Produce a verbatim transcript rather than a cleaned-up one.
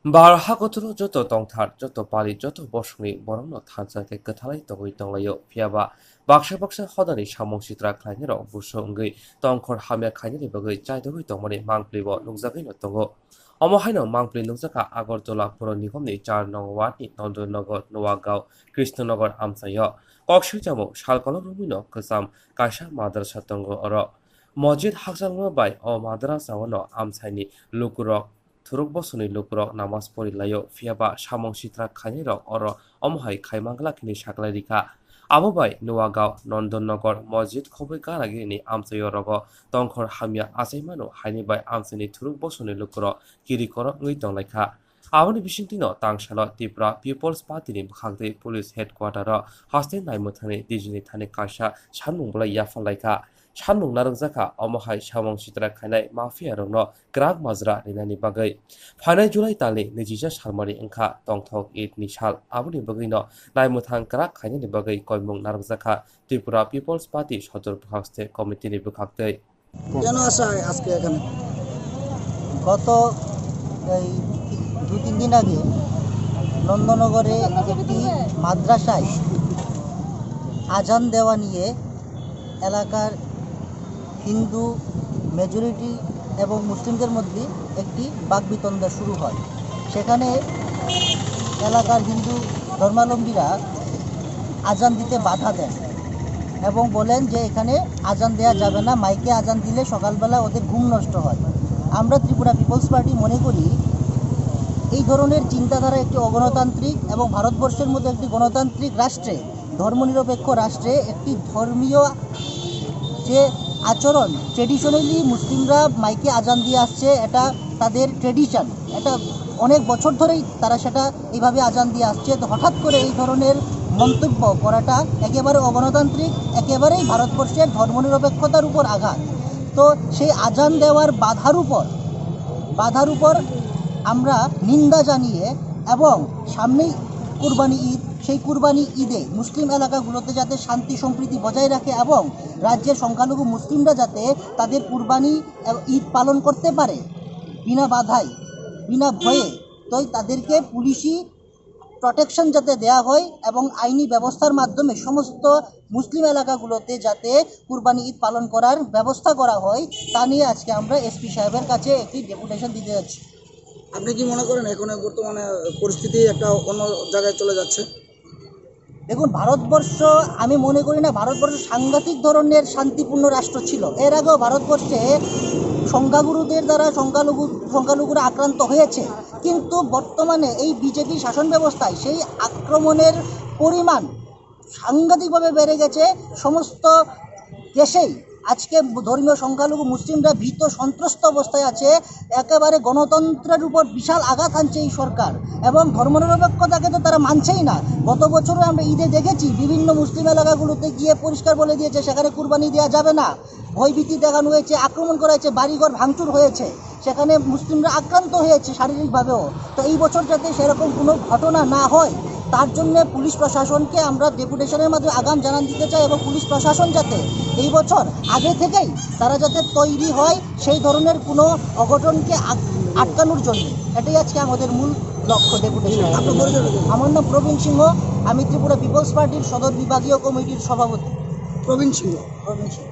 Bahar hakotoro joto tongthar, joto pali, joto bosongni borokno thansa khe kwthalai tongwi tonglaio. Phiyaba baksa baksa hodani samung sitra khlainairok buso wngwi tongkhor hamya khainani bagwi chaidogwi tongmani mangpli bo nukjagwino tongo. Omo haino mangpli nukjakha Agartala Puro Nigomni char nong ward ni Nondon Nagar, Nuagaon, Krishna Nagar amchaio. Kok swijamo sal kolok romwino kwcham kaisa madrasa tongo oro. Mosjid hakchalma bai o madrasao no amchaini lukurok thuruk bosoni lukurok namaz pori laio, phiyaba samung sitra khainairok oro omo hai khai mangla hwnwi saklai rikha. Abo bai Nuagaon, Nondon Nagar, Mosjid khobwi gana gini amchaio rogo tongkhor hamya achaimano haini bai amchaini thuruk bosoni lukurok kiri korok wngwi tonglaikha. Aboni bisingtwino tangsalo Tripura People's Party ni bwkhaktwi Police Headquarter o haste naimwthangni dijini thani kaisa sanmung bolai yapharlaikha. Sanmung narwkjakha omo hai samung sitra khainai mafia rokno kwrak majra rinani bagwi. Phainai July talni nijisa salmani wngkha tongthok Eid ni sal, aboni bagwino naimwthang kwrak khainani bagwi koimung narwkjakha Tripura People's Party Sodor Bwkhak State Committee ni bwkhaktwi. কেন আসা হয় আজকে এখানে? গত এই দুই তিন দিন আগে নন্দনগরে একটি মাদ্রাসায় আজান দেওয়া নিয়ে এলাকার হিন্দু মেজরিটি এবং মুসলিমদের মধ্যে একটি বাকবিতণ্ডা শুরু হয়। সেখানে এলাকার হিন্দু ধর্মাবলম্বীরা আজান দিতে বাধা দেন এবং বলেন যে এখানে আজান দেয়া যাবে না, মাইকে আজান দিলে সকালবেলা ওদের ঘুম নষ্ট হয়। আমরা ত্রিপুরা পিপলস পার্টি মনে করি এই ধরনের চিন্তাধারা একটি অগণতান্ত্রিক এবং ভারতবর্ষের মতো একটি গণতান্ত্রিক রাষ্ট্রে ধর্মনিরপেক্ষ রাষ্ট্রে একটি ধর্মীয় যে আচরণ, ট্রেডিশনালি মুসলিমরা মাইকে আজান দিয়ে আসছে, এটা তাদের ট্রেডিশন, এটা অনেক বছর ধরেই তারা সেটা এইভাবে আজান দিয়ে আসছে। তো হঠাৎ করে এই ধরনের মন্তব্য করাটা একেবারে অগণতান্ত্রিক, একেবারেই ভারতবর্ষের ধর্মনিরপেক্ষতার উপর আঘাত। তো সেই আজান দেওয়ার বাধার উপর, বাধার উপর আমরা নিন্দা জানিয়ে এবং সামনেই কুরবানি ঈদ, সেই কুরবানি ঈদে মুসলিম এলাকাগুলোতে যাতে শান্তি সম্প্রীতি বজায় রাখে এবং রাজ্যের সংখ্যালঘু মুসলিমরা যাতে তাদের কুরবানি ঈদ পালন করতে পারে বিনা বাধায়, বিনা ভয়ে, তাই তাদেরকে পুলিশি প্রোটেকশন যাতে দেয়া হয় এবং আইনি ব্যবস্থার মাধ্যমে সমস্ত মুসলিম এলাকাগুলোতে যাতে কুরবানি ঈদ পালন করার ব্যবস্থা করা হয়, তা নিয়ে আজকে আমরা এসপি সাহেবের কাছে একটি ডেপুটেশন দিতে যাচ্ছি। আপনি কি মনে করেন এখন বর্তমানে পরিস্থিতি একটা অন্য জায়গায় চলে যাচ্ছে? দেখুন, ভারতবর্ষ, আমি মনে করি না ভারতবর্ষ সাংঘাতিক ধরনের শান্তিপূর্ণ রাষ্ট্র ছিল। এর আগেও ভারতবর্ষে সংখ্যাগুরুদের দ্বারা সংখ্যালঘু, সংখ্যালঘুরা আক্রান্ত হয়েছে, কিন্তু বর্তমানে এই বিজেপি শাসন ব্যবস্থায় সেই আক্রমণের পরিমাণ সাংঘাতিকভাবে বেড়ে গেছে। সমস্ত দেশেই আজকে ধর্মীয় সংখ্যালঘু মুসলিমরা ভীত সন্ত্রস্ত অবস্থায় আছে। একেবারে গণতন্ত্রের উপর বিশাল আঘাত হানছে এই সরকার এবং ধর্মনিরপেক্ষতাকে তো তারা মানছেই না। গত বছরও আমরা ঈদে দেখেছি বিভিন্ন মুসলিম এলাকাগুলোতে গিয়ে পরিষ্কার বলে দিয়েছে সেখানে কুরবানি দেওয়া যাবে না, ভয়ভীতি দেখানো হয়েছে, আক্রমণ করা হয়েছে, বাড়িঘর ভাঙচুর হয়েছে, সেখানে মুসলিমরা আক্রান্ত হয়েছে শারীরিকভাবেও। তো এই বছর যাতে সেরকম কোনো ঘটনা না হয়, তার জন্য পুলিশ প্রশাসনকে আমরা ডেপুটেশনের মাধ্যমে আগাম জানান দিতে চাই এবং পুলিশ প্রশাসন যাতে এই বছর আগে থেকেই তারা যাতে তৈরি হয় সেই ধরনের কোনো অঘটনকে আট-, আটকানোর জন্য। এটাই আজকে আমাদের মূল লক্ষ্য ডেপুটেশন। আপনার পরিচয় দিন। আমার নাম প্রবীণ সিংহ, আমি ত্রিপুরা পিপলস পার্টির সদর বিভাগীয় কমিটির সভাপতি। প্রবীণ সিংহ। প্রবীণ সিংহ।